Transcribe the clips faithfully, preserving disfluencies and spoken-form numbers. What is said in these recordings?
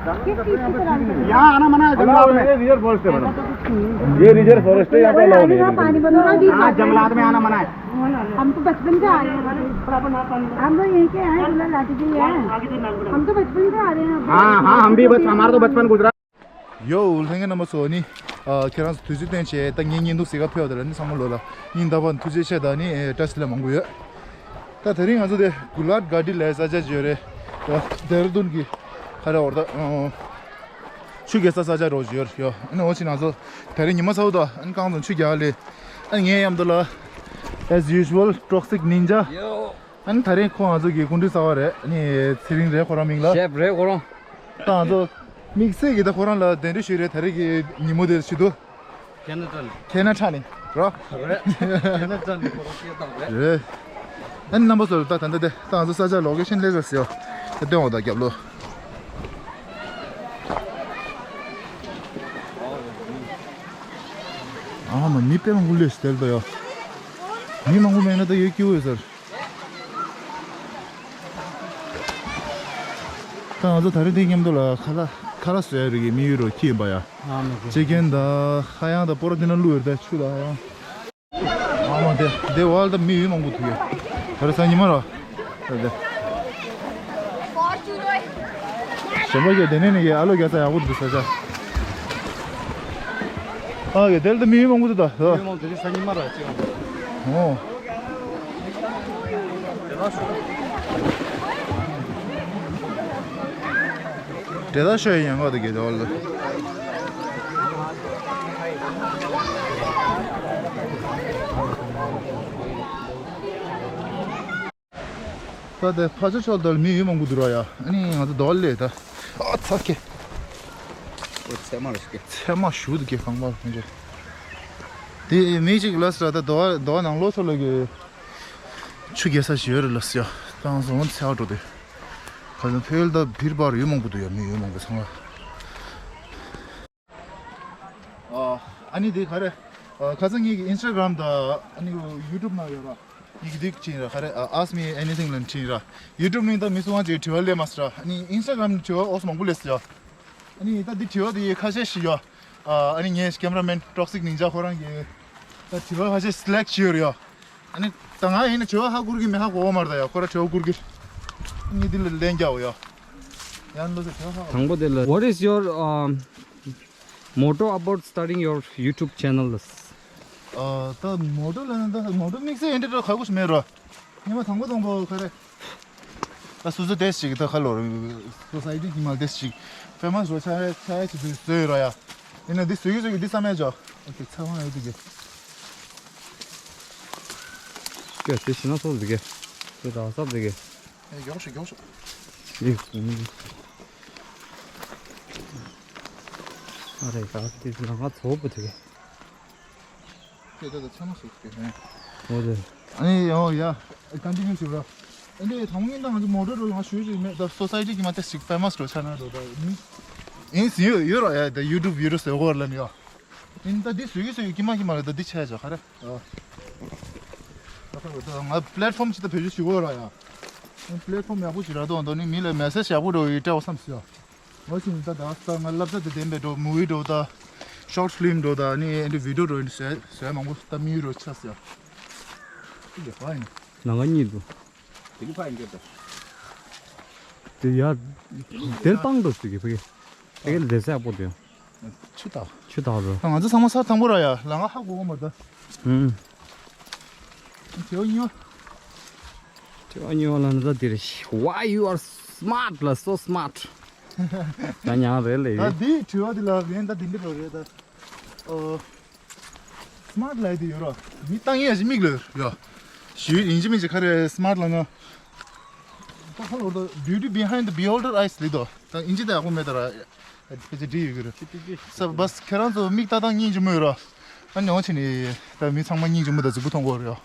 यहाँ आना मना है जंगलात में। ये रिजर्व फॉरेस्ट है, यहाँ पे अलाउ नहीं है। पानी बदल रहा है। हाँ, जंगलात में आना मना है। हम तो बचपन से आ रहे हैं। हम तो यहीं के हैं, लाटी जी हैं। हम तो बचपन से आ रहे हैं। हाँ हाँ, हम भी बच हमारा तो बचपन गुजरा। ཡོ། ལྷན་རྒྱས་རྣམ་པ་ཚོ་ནི། ཨ། ཁྱེད་རང་ཚོ་དུས་ཚོད་བཏོན་བྱས་ད་ངའི་བརྙན་ཐུང་གཟིགས་ག་ཕེབས་པ་དེ་ལ་ནི་ཚང་མ་ལོ་ལ་སྙིང་ཐག་པ་ནས་ཐུགས་རྗེ་ཆེ་དང་ནི་བཀྲ་ཤིས་བདེ་ལེགས་མང་པོ་ཡོད། ད་དེ་རིང་ང་ཚོ་དེ་གུ་ལཱད་གྷ་ཊི་ལབ་ས་ཆ་ཅིག་ཡོད་རེད། ད་ཌེ་ར་ཌུན་གྱི་ཁ་ར་འོར་ད་ཆུ་རྐྱལ་ས་ས་ཆ་རོགས་ཅིག་ཡོད་རེད་ཡོ། ཨ་ནི་འོ་ཅི་ང་ཚོ་དེ་རིང་ཉི་མ་ཚ་བོ་ད་ཨ་ནི་རྐང་ཚོ་ཆུ་རྐྱལ་ལས། ཨ་ནི་ངའི་མཉམ་དུ་ལ་as usual Toxic Ninja། ཡོ། ཨ་ནི་ད་རིང་ཁོ་ང་ཚོ་གི་སྐུ་མགྲོན་གསར་པ་རེད། ཨ་ནི་ཚེ་རིང་རེད་ཁོ་རང་མིང་ལ། ཤེབ་རེད་ཁོ་རང་། ད་ང་ཚོ་དམིགས་བསལ་གྱི་ད་ཁོ་རང་ལ་གདན་འདྲེན་ཞུས་རེད། ད་རེས་ཀྱི་ཉིན་མོ་དེར་བྱེད་དུ། ཁེ་ན་ཌ་ནས། ཁེ་ན་ཌ་ནས་རོ། རེད། ཁེ་ན་ཌ་ནས་ཁོ་རང་སྐད་བཏང་རེད། རེད། ཨ་ནི་རྣམ་པ་ཚོར་ད་ད་ལྟ་དེ་ད་ང་ཚོ་ས་ཆ་ལོ་ཀེ་ཤན་སླེབས་ཟེར་ཡོ། ད་སྟོན་འོ་ད་རྒྱབ་ལོ། ཨ་མ་མི་དཔེ་མང་པོ་སླེབས་ཤག་དེར་ད་ཡོ། མི་མང་པོ་མེད་ན་ད་ཡོད་སྐྱིད་པོ་ཡོད་ཟེར། ད་ང་ཚོ་ད་རེས་འདི་མཉམ་དུ་ལ་ཁ་ལག་ཁ་ལག་བཟོ་ཡ་རིགས་ཀྱི་དམིགས་ཡུལ་རོ་ཁྱི་ཡིན་པ་ཡ། ཨ་མ་གི། ཅི་ཀན་ད་ཧ་ཡང་ད་པོ་ར་འདི་ན་བླུགས་ཡོད་ད་ཆུ་ད་ཧ་ཡང་། ཨ་མ་དེ་དེ་བ་ལ་ད་དམིགས་ཡུལ་མང་པོ་ཐུག་ཡོད། ད་རེས་སང་ཉི་མ་ར། ད་དེ། གཞན་པ་གི་དེ་ནས་ནི་གི་ཨ་ལོ་རྒྱ་ས་ཡག་པོ་འདུག་ས་ཆ། ཨ་གི་དེ་ལ་ད་དམིགས་ཡུལ་མང་པོ་འདུག་ད། དམིགས་ཡུལ་མང་དེ་རིང་སང་ཉི་མ་ར་ཅི་གང་། ཨོ། དེ་ལ་ཤོད་ཡང་ག་དེ་གེ་དོ་ལ། ད་དེ་ཕ་ཆོ་ཆོ་དོ་ལ་མི་ཡུལ་མང་པོ་འདུག་ར་ཡ། ཨ་ནི་ང་ཚོ་དོ་ལ་ལས་ད། ཨ་ཚ་ཁེ། ཚེ་མ་ར་ཤི་ཀེ། ཚེ་མ་ཞུ་དུ་གེ་གང་པར་ཁོང་ཚོ། དེ་མི་གཅིག་ལ་སྲ་ད་དོ་དོ་ནང་ལོ་ཚོ་ལ་གི། ཆུ་རྐྱལ་ས་ཞིག་ཡོད་རེད་ལབ་སོང་། ད་ང་ཚོ་འོང་ཚེ་བ་འགྲོ་དུས། ཁ་སང་ཕེལ་ད་བིར་བར་ཡུལ་མང་པོ་འདུག་ཡ། མི་ཡུལ་མང་པོ་ཚང་མ། ཨ་ཨ་ནི་དེ་ག་རེ། ཨ་ཁ་སང་ངེད་ཀྱི་ཨིན་སི་ཊ་གྷ་རམ་དང་ཨ་ནི་ཡུ་ཊུབ་ནང་ཡོད་ར། ངེད་ཀྱི་དེ་བྲིས་ར་ག་རེ། ཨ་Ask Me Anything ལབ་བྲིས་ར། ཡུ་ཊུབ་ནང་ད་མི་སུ་དབང་ཅིག་དྲི་བ་སླེབས་མ་སོང་ར། ཨ་ནི་ཨིན་སི་ཊ་གྷ་རམ་དྲི་བ་ཨོ་སི་མང་པོ་སླེབས་སོང་ཡ། ཨ་ནི་ད་འདི་དྲི་བ་དེ་ཁ་ཤས་ཤིག་ཡོད། ཨ་ཨ་ནི་ངའི་ཀེམ་ར་མེན་Toxic Ninja ཁོ་རང་གིས་ད་དྲི་བ་ཁ་ཤས་སི་ལེག་བྱས་ཡོད་རེད་ཡ། ཨ་ནི་ད་ང་ཡིན་ན་དྲི་བ་ཧ་གོ་གི་མེད། ཧ་གོ་བ་མ་རེད་ད་ཡ། ཁོ་ར་དྲི་བ་གོ་གི། ཨ་ནི་འདི་ལ་ལན་རྒྱག་འོ་ཡ། ཡང་ལོ་ཟེར་དྲི་བ་ཧ་གོ། དང་པོ་དེ་ལ། What is your um, motto about starting your YouTube channel? ཨ་ད་མོ་ཊོ་ལ་ད་མོ་ཊོ་དམིགས་བསལ་ཡིན་འདྲ་འགྲོ་ཁག་པོ་ཞིག་མེད་རོ། ཉི་མ་དང་པོ་དང་པོ་ག་རེ། ད་སོ་སོ་ཏོག་ཙམ་ཅིག་ད་ཁ་ལོ་རེ། སོ་སའི་ཊི་གི་མ་ཏོག་ཙམ་ཅིག་ཕེ་མ་སི་རོ་ཆགས་ཡ་ཆགས་ཡ་ཅིག་ཏུ་བཟོས་ཡོད་ར་ཡ། ཡིན་ན་འདི་བཟོས་ཀྱི་བཟོས་ཀྱི་འདི་བསམ་ཡ་ཅོ། ཨོ་ཁེ་ཚ་བ་ཡོད་དུ་གི། ཀྱ་དེ་ཤི་ན་སོ་ཟི་གེ། དེ་ད་སབ་ཟི་གེ། ཨེ་མགྱོགས་ཤོག་མགྱོགས་ཤོག་ཨེ་ཨ་རེ་ད་དེ་ལ་ང་ཚོ་བུ་དུ་གི། དེ་ད་ད་ཚང་མ་ཞིག་དེ་ཧེ། འོ་དེ། ཨ་ནི་ཡོ་ཡ། ཨེ་ཀོན་ཊི་ནིའུ་ཞུ་ར། ཨ་ནི་དང་པོ་ཉིན་ད་ང་ཚོ་མོ་ཊོ་རོལ་ང་ཞུ་ཞིག་མེད་ད། སོ་སའི་ཊི་གི་མ་ཏོག་ཙམ་ཅིག་ཕེ་མ་སི་རོ་ཆགས་ན་རོ་ད། ཨིན་ཨིན་ཟིན་ཡོད་ཡོད་ར་ཡ། ད་ཡུ་ཊུབ་ཡུ་ཊུབ་ཟེར་གོ་ར་ལ་ནི་ཡ། ཨིན་ད་འདི་སུ་གི་སུ་གི་ཀི་མ་ཀི་མ་རེད་ད། འདི་ཆ་ཡ་ཅོ་ག་རེ། ཨ་ད་ད་ང་པི་ལེ་ཊི་ཕོམ་ཅིག་ད་བེད་སྤྱོད་ཞུ་གོ་ར་ཡ། ཨིན་པི་ལེ་ཊི་ཕོམ་ཡག་པོ་ཅིག་ར་དོ་འདོ་ནི་མི་ལ་མེ་སེ་ཇི་ཡག་པོ་འགྲོ་ཡི་སྤྲད་བ་བསམ་སི་ཡ། འོ་ཞིག་ད་ད་ད་ང་བསླབ་བྱ་དེ་ལྡན་པའི་འགྲོ་མུ་ཝི་འགྲོ་ད། ཤོར་ཕི་ལིམ་འགྲོ་ད་ནི་ཨེ་འདྲ་བི་ཌི་ཡོ་འགྲོ་ནི་བཟོས་བཟོས་མང་པོ་ད་མི་ཡུ་རོ་ཆ་སི་ཡ། ཨི་ལེ་ཧ་ཡིན། ནང་ང་གཉིས་འདུག་དེ་ནི་ཕ་ཡིན་གྱི་ད། དེ་ཡ། དེར་སྤང་འགྲོ་ཟེར་གི་ཕ་གི། ཕ་གི་ལ་བསྡད་ས་ཡག་པོ་འདུག་ཡ། ཆུ་དག་ཆུ་དག་རོ། ང་ཚོ་ཚང་མ་ས་དང་པོ་ར་ཡ། ལ་ང་ཧ་གོ་གོ་མ་ད། ཧུམ། དྲི་བ་གཉིས་པ། དྲི་བ་གཉིས་པ་ལ་ནི་ད་འདིར། Why you are smart ལ་so smart? ད་ཉང་རེད་ལེ། ད་འདིའི་དྲི་བ་འདི་ལ་ངས་ད་འདི་འདྲི་རོགས་རེད་ད། ཨོ། སི་མ་ཊི་ལབ་དེ་ཡོད་རོ། མི་ཏང་ཡིན་ཡ་ཞིག་མིག་ལ་ཡོད། ཞུ་ཡིན་གཅིག་མིན་གཅིག་ག་རེ་སི་མ་ཊི་ལབ་ན། ད་ཁ་ལོ་ད་Beauty behind the beholder eyes ལི་དོ། ད་ཨིན་ཇི་ད་ཡག་པོ་མེད་ད་ར། ཨ་ཕལ་ཆེར་འགྲིག་ཡོད་ཀྱི་རེད། ས་བས་ཁྱེད་རང་ཚོ་མིག་ལྟ་སྟངས་སྙིང་རྗེ་མོ་ཡོད་ར། ཨ་ཉོ་བྱས་ནས་ད་མི་ཚང་མ་སྙིང་རྗེ་མོ་དང་གཟུགས་པོ་མཐོང་གི་ཡོད་རེད།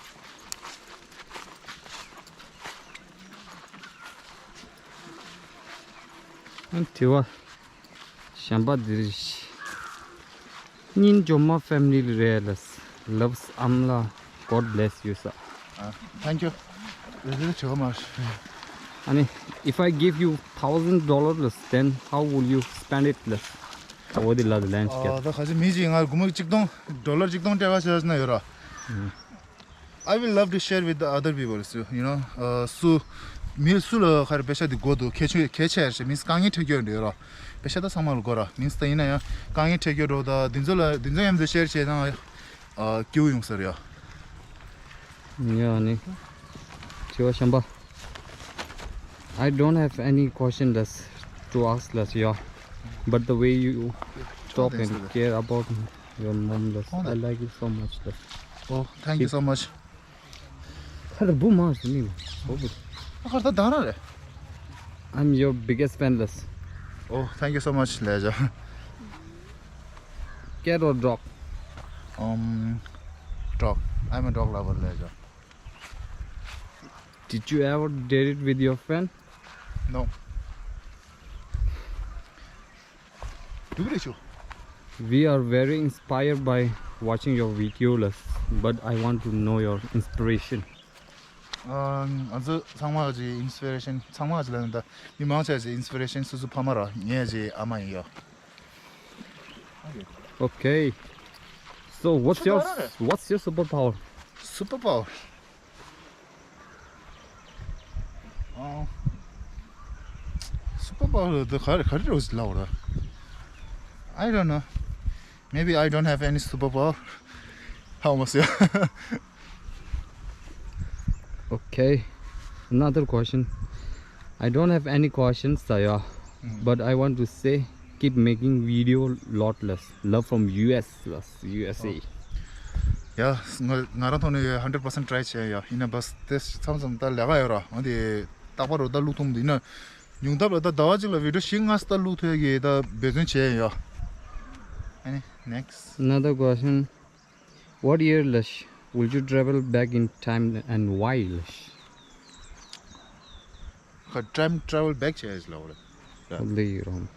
ཨ་དྲི་བ། གཞན་པ་འདིར། སྙིང་ཇོ་མོ་ཕེ་མི་ལི་རེད་ལ། Loves ཨམ་ལ། God bless you sir. ཨ། Thank you. རེད་རེད་ཇོ་མོ། ཨ་ནི། If I give you thousand dollars, then how will you spend it? འོ་དེ་ལ་ལན་ཞིག་ཨ་ད་ཁ་ཅིག་མི་ཅིག་ང་སྒོར་མོ་གཅིག་སྟོང་ཌོ་ལར་གཅིག་སྟོང་སྤྲད་པ་བྱས་ན་ཡོད་ར། I will love to share with the other people, so, you know, uh, སུ་མི་སུ་ལ་ཁར་པེ་ཤ་དེ་དགོས་འདུག་གལ་ཆེ་གལ་ཆེ་རེད། མིས་དཀའ་ངལ་འཕྲད་ཀྱི་ཡོད་རེད་ར། པེ་ཤ་ད་ཚང་མ་ལ་དགོས་ར། མིས་ད་ཡིན་ན་ཡང་དཀའ་ངལ་འཕྲད་ཀྱི་ཡོད་རོ། ད་དེ་ཚོ་ལ་དེ་ཚོ་མཉམ་དུ་ཤེར་བྱས་ན་ཨ་སྐྱིད་པོ་ཡོང་ས་རེད་ཡ། ཡ་ནི། དྲི་བ་གཞན་པ། I don't have any question less to ask less, yeah. But the way you talk and care about your mom less, I like it so much less. Oh, thank you so much. ཁ་ལ་བུ་མང་ཞིག་མིན། ཨོ་བུ། ཁ་ལ་ད་རང་རེད། I'm your biggest fan less. Oh, thank you so much. ལས་བྱ། Cat or dog? Um, dog. I'm a dog lover. ལས་བྱ། Did you ever date it with your friend? No. སྒྲུབ་རེ་ཞུ། We are very inspired by watching your video, but I want to know your inspiration. ང་ཚོ་ཚང་མ་གི་ཨིན་སི་པི་རེ་ཤན། ཚང་མ་གི་ལ་ད་མི་མང་ཆེ་གི་ཨིན་སི་པི་རེ་ཤན་སོ་སོ་ཕ་མ་ར། ངའི་ཨ་མ་ཡིན་ཡ། Okay. So what's your, what's your superpower? Superpower? ཨོ། སུ་པར་པ་ཝར་དེ་ག་རེ་ག་རེ་རེད་ལབ་ར། I don't know. Maybe I don't have any superpower. How much? Okay. Another question. I don't have any questions, Saya. But I want to say, keep making video lot less. Love from U S, U S A. ཡ། ང་ང་རང་ཐོག་ནས་ཡ་ཧན་ཌེ་རེཌ་པར་སེན་ཊི་ཊི་ཊའི་བྱས་ཡ། ཡིན་ན་བས་དེ་མཚམས་མཚམས་ད་ལས་ཀ་ཡོད་ར། འོན་ཏེ་རྟག་པར་རོ་ད་བླུག་ཐུབ་མི་འདུག་ཡིན་ན་ཉུང་མཐའ་ལ་ད་ཟླ་བ་གཅིག་ལ་བི་ཌི་ཡོ་བཞི་ལྔ་ཙམ་ད་བླུག་ཐུབ་ཡ་གི་ད་འབད་བརྩོན་བྱས་ཡ། ཨ་ནི་ནེག་སི་ཊི། Another question. What year, Lash, would you travel back in time and why, Lash? ཁ་ཊའིམ་ཊ་རེ་ཝལ་བེག་བྱས་ལབ་རེད། ལེ་རོང་།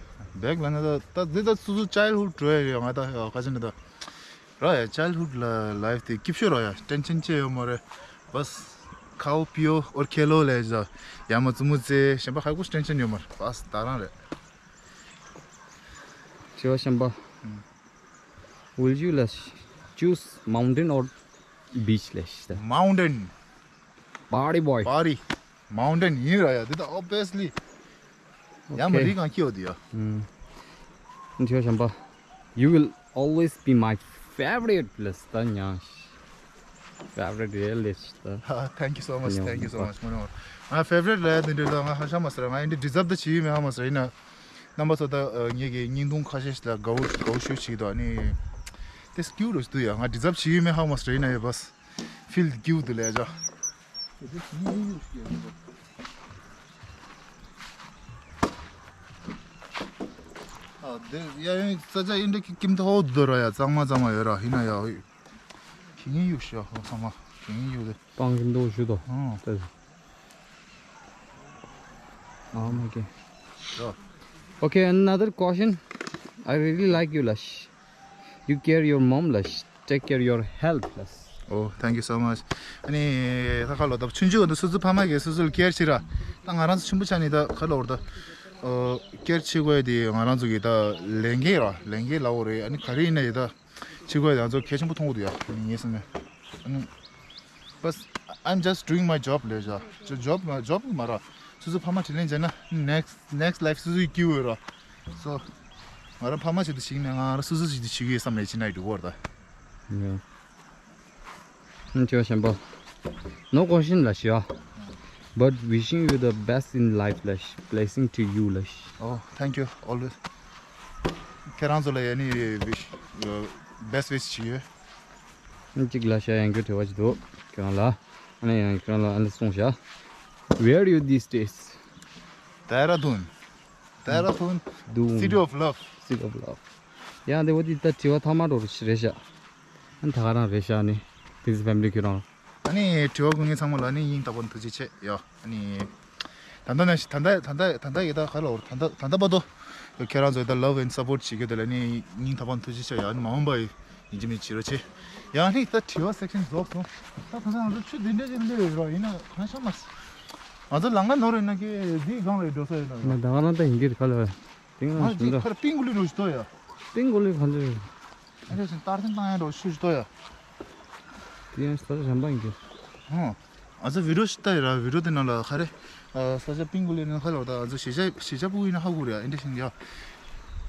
བེག་ལབ་ན་ད་ད་འདི་ད་སོ་སོ་ཆའི་ལྡི་ཧུཌ་འགྲོ་ཡ་ཡོད། ང་ད་ཡ་ཁ་ཅིག་ནི་ད་ར་ཡ་ཆའི་ལྡི་ཧུཌ་ལ་ལའིཕ་དེ་སྐྱིད་ཤོས་ར་ཡ། ཊེན་ཤན་ཅི་ཡོད་མ་རེད། བས་ཁའོ་པིའོ་ཨོར་ཁེ་ལོ་ལས་ཟ་ཡ་མ་བཙུན་མོ་ཙེ་གཞན་པ་ཧ་གོ་ཊེན་ཤན་ཡོད་མ་རེད། བས་ད་རང་རེད། དྲི་བ་གཞན་པ། Will you, Lash, choose mountain or beach, Lash? Mountain. Party boy. Party. Mountain ཡིན་ར་ཡ། འདི་ད་obviously. ཡ་མ་རི་གང་ཁྱི་ཡོད་དུ་ཡ། དྲི་བ་གཞན་པ། You will always be my favorite, Lash. ད་ཉང་། Favorite རེད་ལེ་ད། Thank you so much. Thank you so much. ང་ཕེ་ཝ་རི་ཊི་ལ་འདི་འདྲ་ད་ང་ཧ་ཤ་མ་ཟེར། ང་འདི་ཌི་ཛརབ་ད་བྱེད་ཀྱི་མེད་ཧ་མ་ཟེར། ཡིན་ན་རྣམ་པ་ཚོ་ད་ངེད་ཀྱི་བརྙན་ཐུང་ཁ་ཤས་ཤིག་ལ་དགའ་བོ་དགའ་བོ་ཞུ་བྱེད་ཀྱི་འདུག་ཨ་ནི་དེ་སྐྱུ་རུ་འདུག་ཡ། ང་ཌི་ཛརབ་བྱེད་ཀྱི་མེད་ཧ་མ་ཟེར། ཡིན་ན་ཡ་བས་ཕིལ་གྱུད་དུ་ལས་བྱ། ཨ་དེ་ཡ་ཡིན་ས་ཆ་ཡིན་འདྲ་ཀི་ཀིམ་ཐོ་འདུག་ར་ཡ། གཙང་མ་གཙང་མ་ཡོད་ར། ཡིན་ན་ཡ། གི་ངེས་ཡུག་ཤོ་ཧོ་ཚང་མ་གི་ངེས་ཡུག་དེ། པང་གི་མདོག་ཞུ་དོ། ཨང་། ཏེ། Oh my god. Sure. Okay, another question. I really like you, Lash. You care your mom, Lash. Take care your health, Lash. Oh, thank you so much. ཨ་ནི་ད་ཁ་ལོ་ད་ཆུང་ཆུང་འདི་སུ་སུ་ཕ་མ་གིས་སུ་སུ་ལ་ཀེར་བྱེད་ར། ད་ང་རང་ཚོ་ཆེན་པོ་ཆགས་ནི་ད་ཁ་ལོ་ད་ཀེར་བྱེད་དགོས་དེ་ང་རང་ཚོ་གི་ད་ལས་འགན་ར། ལས་འགན་ལབ་དགོས་རེད། ཨ་ནི་ག་རེ་ཡིན་ན་ཡི་ད། ཕྱི་གོ་ཡང་ཚོ་གལ་ཆེན་པོ་མཐོང་གི་འདུག་ཡ། ངས་བསམ་ནས། ཨ་ནི། But I'm just doing my job ལས་བྱ། ཇོ་ཇོབ་ཇོབ་མ་ར། སོ་སོ་ཕ་མ་དྲིན་ལན་འཇལ་ན་next next life སོ་སོའི་སྐྱིད་པོ་ཡོད་ར། So ང་རང་ཕ་མ་ཞིག་ཏུ་ཞིག་ནས་ང་རང་སོ་སོ་ཞིག་ཏུ་ཞིག་ཡོད་བསམ་ནས་ཕྱི་ནས་འགྲོ་བར་ད། Yeah. ཨ་ཅོ་ཤམ་པོ། No question ལ་ཤི་ཨ། But wishing you the best in life ལ་ཤི། Blessing to you ལ་ཤི། Oh, thank you always. ཁྱེད་རང་ཚོ་ལ་ཡ་ནི་wish best wish བྱེད་ཡོད། ཨ་གཅིག་ལ་ཤ་ཡང་གི་དྲི་བ་ཅིག་འདུག་ཁྱེད་རང་ལ། ཨ་ནི་ཡང་ཁྱེད་རང་ལ་ཨ་ནི་གསུངས་ཤག Where are you these days? Dehradun. Dehradun. Dun. City of love. City of love. ཡང་དེ་བོ་དེ་ད་དྲི་བ་ཐ་མ་འགྲོ་རེད་ཤག་ཨ་ནི་ད་ག་རང་རེད་ཤག་ནི། This is family ཁྱེད་རང་། ཨ་ནི་དྲི་བ་ཀུན་ངའི་ཚང་མ་ལ་ནི་སྙིང་ཐག་པ་ནས་ཐུགས་རྗེ་ཆེ་ཡ། ཨ་ནི། ད་ལྟ་ནས་ད་ལྟ་ད་ལྟ་ད་ལྟ་ཡི་ད་ག་ལ་འོར་ད་ལྟ་ད་ལྟ་བར་དུ། ཁྱེད་རང་ཚོས་ད་love and support བྱེད་རྒྱུ་དེ་ལ་ནི་སྙིང་ཐག་པ་ནས་ཐུགས་རྗེ་ཆེ་ཡ། ཨ་ནི་མ་འོངས་པ་ཡི་ཡིན་གཅིག་མིན་གཅིག་རོ་ཆེ། ཡང་ནི་ད་དྲི་བ་སེག་ཤན་རྫོགས་སོང་། ད་ད་ལྟ་ང་ཚོ་ཆུ་འདི་འདྲ་ཞིག་སླེབས་ཡོད་རོགས་ཡིན་ན་གང་ཤོང་མ། ང་ཚོ་ལམ་ཁ་ནོར་ཡིན་ན་ཀི་འདི་སྒང་ལ་འགྲོ་ས་ཡོད་ན་ཡ། ང་ད་ག་རང་ད་ཡིན་གྱི་རེད་ཁ་ལ་བས། དེང་ང་རང་ཅིག་ཞིམ་ད། ཁར་པིང་གུ་ལི་རུ་ཞིག་ཏོ་ཡ། པིང་གུ་ལི་ག་འདྲ་རེད། ཨ་འདྲ་སེ་སྟར་ཐེན་བཏང་ཡ་འགྲོ་ཤུ་ཞིག་ཏོ་ཡ། དེ་ཡང་ས་ཆ་གཞན་པ་ཡིན་གྱི། ཧོ། ཨ་ཚ་བི་ཌིའོ་ཞིག་ལྟ་ཡི་ར། བི་ཌིའོ་དེ་ནང་ལ་ཁ་རེ། ཨ་ས་ཆ་པིང་གུ་ལི་ནང་ཁ་ལ་བ་ད་ཨ་ཚ་ཞེ་ཆ་ཞེ་ཆ་པུ་ཡིན་ན་ཧ་གོ་རེད་ཨ་འདྲ་སེ་ཡ།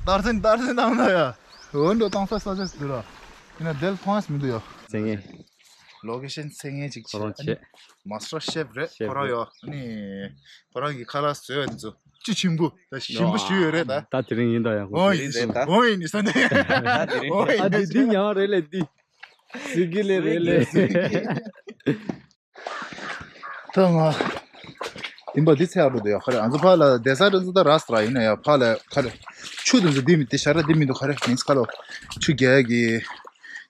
སྟར་ཐེན་སྟར་ཐེན་བཏང་ན་ཡ། འོན་ཏོ་བཏང་ས་ས་ཆ་ཞིག་འདུག་ར། ཡིན་ན་དེལ་མཐོང་ཡ་མི་འདུག་ཡ། ཟེར་ངེས། ལོ་ཀེ་ཤན་མཚན་ངན་ཅིག་ཁོ་རང་བྱས། ཨ་ནི་མཱ་སི་ཊར་ཤེཕ་རེད། ཤེཕ་ཁོ་རང་རེད། ཡོད། ཨ་ནི་ཁོ་རང་གི་ཁ་ལག་བཟོས་པ་དེ་ཚོ་ཅི་ཆེན་པོ་ད་ཞིམ་པོ་ཞུ་ཡོད་རེད་ད། ད་དེ་རིང་ཡིན་ད་ཡང་ཁོ། འོ་ཡིན་ཟེར་ད། འོ་ཡིན་ཟེར་ད། ད་དེ་རིང་འོ་ཡིན། ཨ་འདི་འདི་ཉང་རེད་ལས་འདི། སི་གི་ལས་རེད་ལས། ད་ང་དིན་པ་འདི་ཚེ་ཨ་རུ་དུ་ཡོད་ཁ་རེད། ང་ཚོ་ཕ་ལ་བསྡད་ས་དེ་ཚོ་ད་ར་སི་ར་ཡིན་ན་ཡ་ཕ་ལ་ཁ་རེད། ཆུ་དེ་ཚོ་འདི་མི་དེ་ཤ་ར་འདི་མི་འདུག་ཁ་རེད། མིན་སི་ཁ་ལོ་ཆུ་རྒྱག་གི་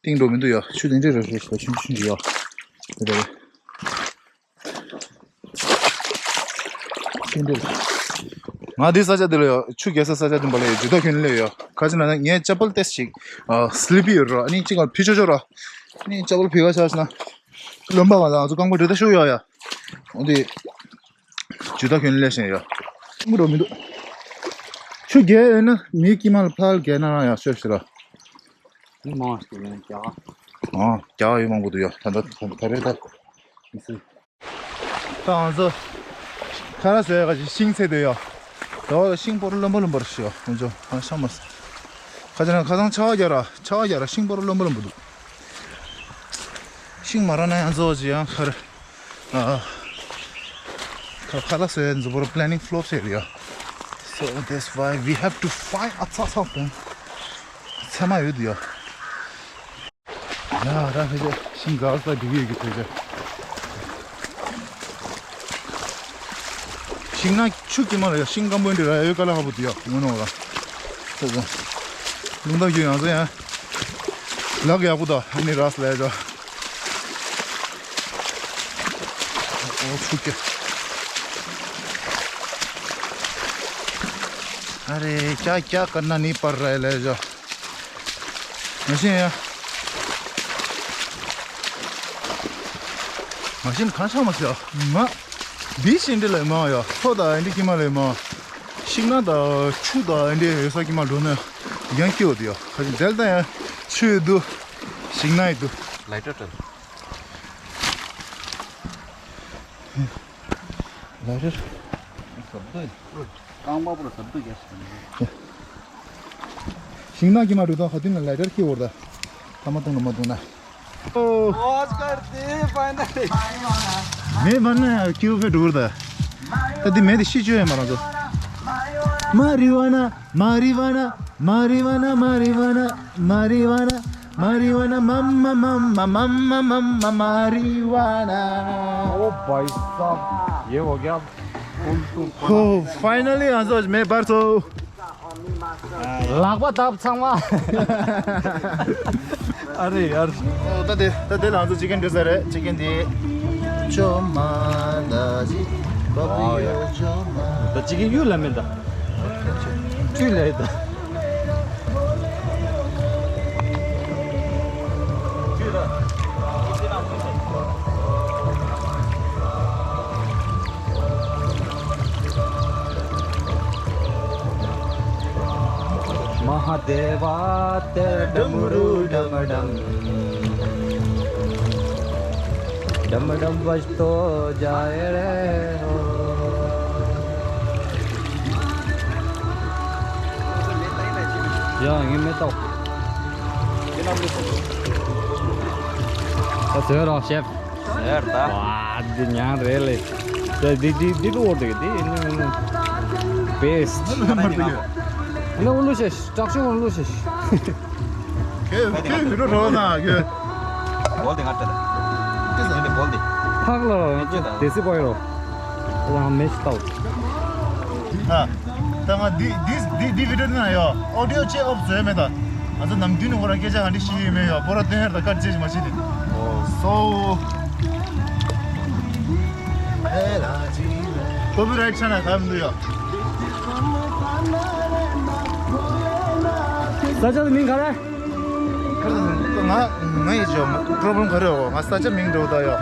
གཏིང་འགྲོ་མི་འདུག་ཡ། ཆུ་དེ་འདྲ་རེ་རེ་ཆུ་ཆུ་ཆུ་ཡ། དེ་རེད། ཆུ་འདི་ང་འདི་ས་ཆ་འདི་ལ་ཡ་ཆུ་རྒྱག་ས་ས་ཆ་འདི་པ་ལ་ཡ་ཇུ་ད་ཁྱོན་ལ་ཡ་ཁ་ཅིག་ན་ངའི་ཅ་པལ་ཏེས་ཅིག་སི་ལི་པི་ཡོད་ར། ཨ་ནི་ཅིག་ག་ཕི་ཆོ་ཆོ་ར། ཨ་ནི་ཅ་པལ་ཕི་ག་ཆ་ཆ་ན། རློན་པ་ག་ལ་ང་ཚོ་རྐང་པ་འདྲེ་ད་ཤོག་ཡོད་ཡ། འོ་འདི། ཇུ་ད་ཁྱོད་ལས་ཤེས་ཡོད། ཁྱུང་འགྲོ་མི་འདུག་ཆུ་རྒྱས་ཡོད་ན་མིའི་དཀྱིལ་མ་ལ་ཕར་རྒྱས་ན་རང་ཡག་ཤོས་ཤིག་ར། མི་མང་ཞིག་ཡོད་ཀྱང་། ཨང་རྒྱ་གར་ཡོད་མང་པོ་འདུག་ཡ། ད་ད་ད་རེད་ད། མི་སྲིད། ད་ང་ཚོ་ཁ་ར་ཟེར་ག་ཅིག་ཤིང་ཚད་དེ་ཡ། ད་བ་ཤིང་སྤོར་རློན་པ་རློན་པར་ཤི་ཡ། ང་ཚོ་ཨ་ཤ་མ་ཟ། ཁ་ཅིག་ན་ཁ་སང་ཆར་པ་རྒྱག་ར་ཆར་པ་རྒྱག་ར་ཤིང་སྤོར་རློན་པ་རློན་པ་འདུག་ཤིང་མ་རག་ན་ཡང་བཟོ་ཅི་ཡང་ཁར། ཨ། ཁ་ཁ་ལག་བཟོ་ཡ་འཛུ་བོར་planning flop ཟེར་ཡ། So that's why we have to find a something. ཚད་མ་ཡོད་ཡ། ཡ་ར་ཕེ་ཅ་ཤིང་ག་ས་འགྲིག་ཡོད་ཀྱི་ཕེ་ཅ། ཤིང་ན་ཆུ་ཀྱི་མ་ལ་ཡ་ཤིང་སྐམ་པོ་འདི་ར་ཡོད་ཀ་ལ་ཧ་བུ་དུ་ཡ་ངོ་ནོ་ར། ལུང་ཐག་རྒྱུ་ཡང་ཟེར་ཡ། ལག་ཡག་པོ་དང་ཨ་ནི་རས་ལས་ཀྱང་། ཨོ་ཆུ་ཀྱ། ཨ་རེ་ཀྱ་ཀྱ་ཀར་ན་ནི་པར་ར་ལས་ཀྱང་། མ་ཤེས་ཡ། མ་ཤེས་གང་ཤ་མ་ཤེས་ང་། འདི་ཤིང་འདི་ལས་མང་ཡ། ཐོ་དང་ཨ་འདི་ཀྱི་མ་ལས་མང་། ཤིང་ན་དང་ཆུ་དང་ཨ་འདི་ཡོད་ས་ཀྱི་མ་འགྲོ་ན་ཡང་སྐྱིད་འོ་དེ་ཡ། ཁ་ཅིག་དེལ་དང་ཡང་ཆུ་ཡོད་དུ། ཤིང་ན་ཡོད་དུ། ལའི་ཊར་དྲན། ལའི་ཊར། ཟབ་དོ། རྐང་པ་པོ་ལ་ཟབ་དོ་རྒྱག་ཤིང་། ཤིང་ན་ཀྱི་མ་འགྲོ་དང་ཁ་ཐུན་ལ་ལའི་ཊར་ཁྱི་འོར་ད། ཐ་མ་བཏུང་ན་མ་བཏུང་ན། ཨོ། ཨོ་སྐར་དེ་ཕའི་ནལ་ལི། མེ་མ་ན་ཁྱིའུ་ཕེ་འགྲོ་གི་རེད་ད། ད་འདི་མེ་དེ་ཤི་བཅོས་ཡ་མ་རང་ཚོ། མ་རི་ཝ་ན། མ་རི་ཝ་ན། མ་རི་ཝ་ན། མ་རི་ཝ་ན། མ་རི་ཝ་ན། མ་རི་ཝ་ན། མ་མ་མ་མ་མ་མ་མ་མ་མ་རི་ཝ་ན། ཨོ་བྷའི་སཱབ། ཡེ་ཧོ་གྱ། ཧོ། ཕའི་ནལ་ལི་ང་ཚོ་མེ་འབར་སོང་། ལག་པ་བརྡབ་ཚང་མ། ཨ་རེ་ཡར། ད་དེ་ད་དེ་ལ་ང་ཚོ་ཅི་ཀན་འདྲི་ས་རེད། ཅི་ཀན་དེ། ཅོ་མ་ད་ཅི་བ་བི་ཡོ་ཅོ་མ། ད་ཅི་ཀན་ཡུལ་ལ་མེད་ད། ཅུ་ལ་ད། महादेवा तेरा डमरू डम डम, डम डम बजतो जाए रे हो। ཡ་ངས་མེ་ཏོག་ད་ཟེར་རོགས་ཤེབ། ཟེར་ད། ཝ་འདི་ཉང་རེད་ལེ། ད་འདི་འདི་འདི་ལོ་འདི་འདི་ནི་ནི་པེ་སི་ཊི། ཨ་ལ་འུ་ལུ་ཤེ་དྲག་ཤོས་འུ་ལུ་ཤེ། ཁྱོད་ཁྱོད་མི་འགྲོ་འགྲོ་ན་ཁྱོད། བོལ་དེ་ང་སྤྲད་ད། ཁྱོད་ཟེར་ནི་བོལ་དེ། ཕག་ལ་དེ་སི་པོ་ཡོ། ང་མེ་ཤི་ཏའོ། ཨ། ད་ང་འདི་འདི་འདི་འདི་བི་ཌིའོ་ནང་ཡོད། ཨོ་ཌི་ཡོ་ཅེ་ཨོབ་བཟོས་མེད་ད། ང་ཚོ་ནམ་རྒྱུན་ནས་ཁོ་རང་སྐད་ཆ་ག་འདྲ་བཤད་ཡོད་མེད་ཡོད། པོ་ར་དོན་ཧེར་ད་ཀ་ཅེ་མ་བཤད་དེ། སོ། ཀོ་པི་རའིཊ་ཆ་ན་ག་མི་འདུག་ཡོད། ས་ཆ་མིང་ག་རེ། ང་ང་ཡི་ཇོ་པྲོབ་ལེམ་ག་རེ་ཡོད། ང་ས་ཆ་མིང་འགྲོ་ད་ཡོད།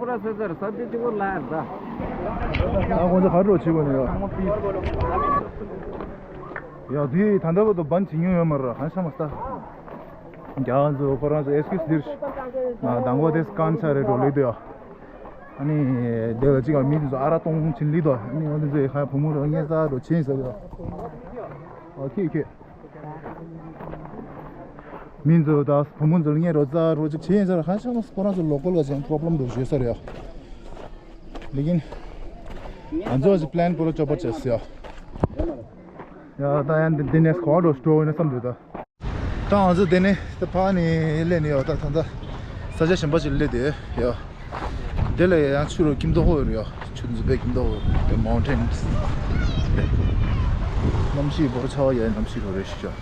པུ་ར་སོ་སོར་ས་དེ་ཅི་གོ་ལ་ཡར་ད། ཨ་ཁོང་ཚོ་ག་རེ་བྱེད་དགོས་ནི་ཡོད། ཡ་དེ་ད་ལྟ་བར་དུ་བན་བྱེད་མྱོང་ཡོད་མ་རེད། ཧ་ཤ་མ་ས། རྒྱ་ཚོ་ཁོ་རང་ཚོ་ཨེག་སི་ཀིའུ་སི་དེར་ང་དང་པོ་དེ་སི་ཀན་ཆ་རེད་འགྲོ་ལེ་དུ་ཡ། ཨ་ནི་དེ་ལ་ཅིག་མི་དེ་ཚོ་ཨ་ར་གཏོང་ཕྱིན་ལི་དོ། ཨ་ནི་ང་དེ་ཚོའི་ཁ་བུ་མོ་རོ་ཉེ་ས་རོ་ཆེན་ས་རོ། ཨོ་ཁེ་ཁེ། མི་ཚོ་དང་བུ་མོ་ཚོ་ལ་ངས་རོ་ཙ་རོ་ཅིག་བྱེད་ཡིན་ཟེར། ཧ་ཅང་ཁོ་རང་ཚོ་ལོ་ཀལ་བ་ཅན་པོ་རོབ་ལེམ་འདུག་ཞུས་ས་རེད་ཡ། ལེ་ཀིན་ང་ཚོ་ཅིག་པི་ལན་པོ་ར་ཅོ་པ་བྱས་སོ་ཡ། ཡ་ད་ཡང་འདི་ནེག་སི་ག་པར་འགྲོ་ཡིན་ན་བསམ་འདུག་ད། ད་ང་ཚོ་དེ་ནས་ད་ཕར་ནས་སླེབས་ནས་ཡོད། ད་ད་ད་ས་ཆ་གཞན་པ་ཞིག་སླེབས་དེ་ཡོད། དེ་ལ་ཡང་ཆུ་རུ་སྐྱིད་མདོག་ཁ་པོ་ཡོད་རེད་ཡ། ཆུ་འཛུལ་བའི་སྐྱིད་མདོག་ཁ་པོ་ཡོད། མའུན་ཊེན་གནམ་གཤིས་བོར་ཆ་བ་ཡ། གནམ་གཤིས་རུ་རེ་ཞིག་ཡོད།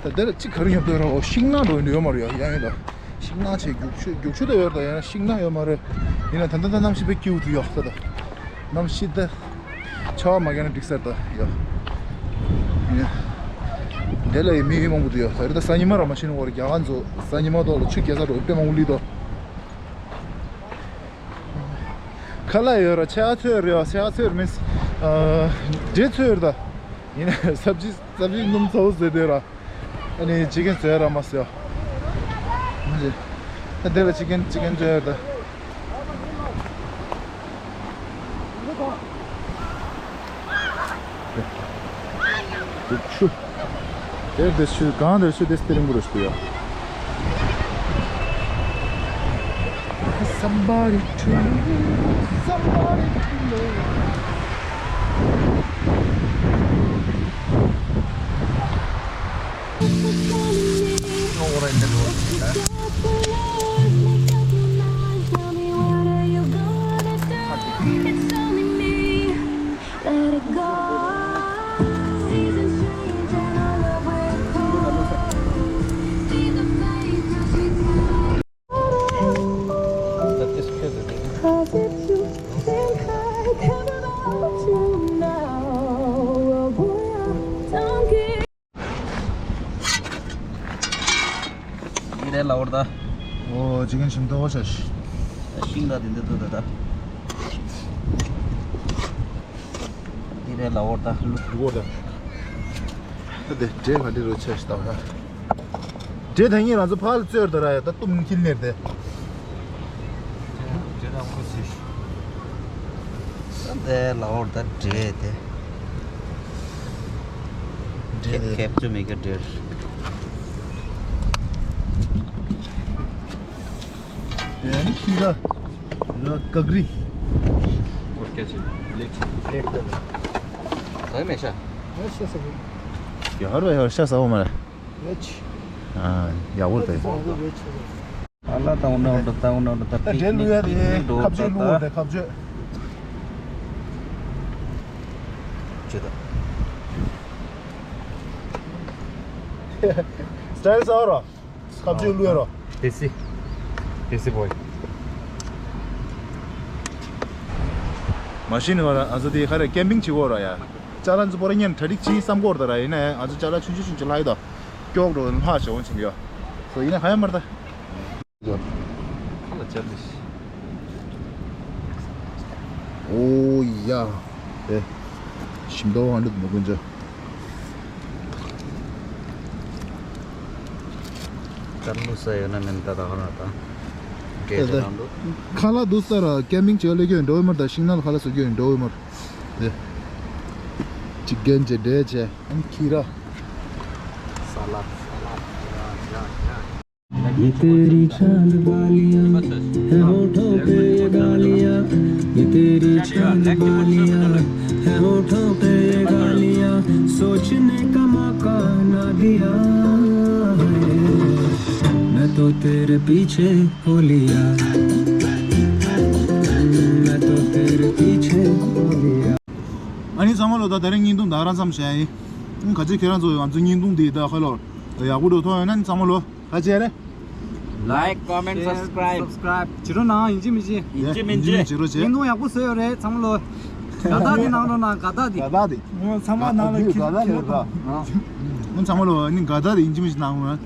ད་འདིར་ཅིག་ག་རེ་ཡོད་འདུག་ར། ཤིང་ནགས་འགྲོ་ཡོད་མ་རེད་ཡ། ཡང་ཡིན་ད། ཤིང་ནགས་བྱས་རྒྱུག་ཆུ་རྒྱུག་ཆུ་ད་ཡོད་རེད་ད། ཡང་ཤིང་ནགས་ཡོད་མ་རེད། ཡིན་ན་ད་ལྟ་ད་གནམ་གཤིས་དཔེ་སྐྱིད་པོ་འདུག་ཡ། ད་ད་གནམ་གཤིས་ད་ཆར་པ་མ་བརྒྱབ་ན་འགྲིག་ས་རེད་ད་ཡ། ཡ། འདི་ལ་ཡི་མི་མང་པོ་འདུག་ཡ། ད་རེས་ད་གཟའ་ཉི་མ་ར་མ་ཕྱིན་ནོ་ར། རྒྱ་གར་ཚོ་གཟའ་ཉི་མ་ཐོག་ལ་ཆུ་རྒྱག་ས་འགྲོ་དཔེ་མང་པོ་སླེབས་འདུག་ཁ་ལག་ཡོད་ར། ཕྱེད་ཀ་ཚོད་རེད་ཡ། ཕྱེད་ཀ་ཚོད་རེད་མིན། ཨ། འབྲས་ཚོད་རེད་ད། ཡིན་ན་སབ་ཇི་སབ་ཇི་སྣུམ་ཚ་པོ་བཟོས་དེ་ར། ཨ་ནི་ཅི་ཀན་བཟོས་ར་མ་ཟོས་ཡ། ཨ་དེ་ལ་ཅི་ཀན་ཅི་ཀན་བཟོས་ཡ་ད། ཆུ། དེར་དེ་ཆུ་གང་དེར་ཆུ་དེ་སྟེ་རིང་པོ་རུ་ཞིག་ཡོད། Somebody to love, somebody to love. Let it go. Seasons change and our love will cold. See the flame as we tell. Cause if you think I covered all you now, well, boy, I don't care. འདི་རེད་ལ་འོར་ད། ཨོ་ཅི་ཀན་ཞིམ་ཏོག་ཆ་ཤི། ཤིང་ད་དེ་འདི་ཏོ་ད་ད། འདི་རེད་ལ་འོར་ད། འདི་འོར་ད། ད་དེ་འབྲས་ག་འདྲ་རུ་ཆ་ཤི་ཏོག་ད། འབྲས་ད་ངས་ང་ཚོ་ཕར་ལ་བཙོས་ད་ར་ཡ། ད་གཏུམ་འཁྱིལ་ནས་དེ། འབྲས་ད་ཁོ་ཤི། ད་དེ་ལ་འོར་ད་འབྲས་དེ། འབྲས་དེ། ཁེབ་ཅུ་མི་ག་འབྲས། ཡ་ནི་ཤིང་ད། ཡ་ཀ་ཀ་རི། འོ་སྐད་ཆ་ལེགས་ལེགས་ད། ག་མེད་ཤ། ཡ་ཤ་ས་གི། ཡ་ཧར་བ་ཡ་ཤ་ས་བ་མ་རེད། ཨ་ཡག་པོ་རེད། ཨ་ལ་ཏའུ་ནའུ་ད་ཏའུ་ནའུ་ད། ད་འབྲས་བླུག་ཡ་དེ་ཁ་བཅད་བླུག་འོ་དེ་ཁ་བཅད། ཅི་ད། སི་ཊལ་ཟ་རོ། ཁ་བཅད་བླུག་ཡ་རོ། དེ་སི། དེ་སི་བོའི། མ་གཞི་ནས་ང་ཚོ་དེ་ག་རེ་ཀེམ་པིང་བྱེད་དགོས་ར་ཡ། ཅ་ལག་ཚོ་པོ་ར་ཉན་གྲ་སྒྲིག་བྱེད་བསམ་དགོས་ར་ད་ར། ཡིན་ན་ཡང་ང་ཚོ་ཅ་ལག་ཆུང་ཆུང་ཆུང་ཆུང་ལྷག་ཡོད་ད། ཀྱོག་འགྲོ་ལྷག་བྱ་འོང་ཆེན་པོ་ཡོད། སོ་ཡིན་ན་ག་ཡ་མར་ད། ཁ་ལ་ཅར་ལི་ཤི། ཨོ་ཡ། ཨེ། ཞིམ་ཏོག་ཨ་འདྲ་མི་དགོས་འཇོ། ཅར་ལུ་ས་ཡོད་ན་མིན་ད་ད་ཧ་ན་ད། འབྲས་དེ་རང་འདུག་ཁ་ལག་འདུག་ས་ར་ཀེམ་པིང་བྱེད་ལེ་གྱོན་འགྲོ་མར་ད། ཤིང་ནགས་ཁ་ལག་སུ་གྱོན་འགྲོ་མར། དེ། ཅི་གན་ཅེ་འབྲས་ཅེ་ཨམ་ཁི་ར། ས་ལ་ས་ལ་ཡ་ཡ་ཡ། ये तेरी चांद बालियां है होठों पे ये गालियां, ये तेरी चांद बालियां है होठों पे ये गालियां, सोचने का मौका ना दिया। मैं तो तेरे पीछे हो लिया, मैं तो तेरे पीछे हो लिया। ཨ་ནི་ཚང་མ་ལོ་ད་དེ་རིང་བརྙན་ཐུང་ད་རང་ཙམ་བྱས་ཡིན། ཨང་ག་ཚོད་ཁྱེད་རང་ཚོ་ང་ཚོ་བརྙན་ཐུང་འདི་ད་ཁ་ལོ་ཡག་པོ་འགྲོ་ཐོག་ཡོད་ན་ཨ་ནི་ཚང་མ་ལོ་ག་བྱས་རེད། Like, comment, subscribe. Subscribe བྱེད་རོགས་གནང་། ཡིན་གཅིག་མིན་གཅིག་ཡིན་གཅིག་མིན་གཅིག་བྱེད་རོགས་བྱེད། བརྙན་ཐུང་ཡག་པོ་བཟོས་ཡོད་རེད་ཚང་མ་ལོ། དགའ་རྟགས་དེ་གནང་རོགས་གནང་། དགའ་རྟགས་དེ། དགའ་རྟགས་དེ། ཨོ་ཚང་མ་ནང་ལ་ཁྱེར་དགའ་རྟགས་དེ་རེད་ད། ཨོ་ཚང་མ་ལོ་ཨ་ནི་དགའ་རྟགས་དེ་ཡིན་གཅིག་མིན་གཅིག་གནང་རོགས་གནང་།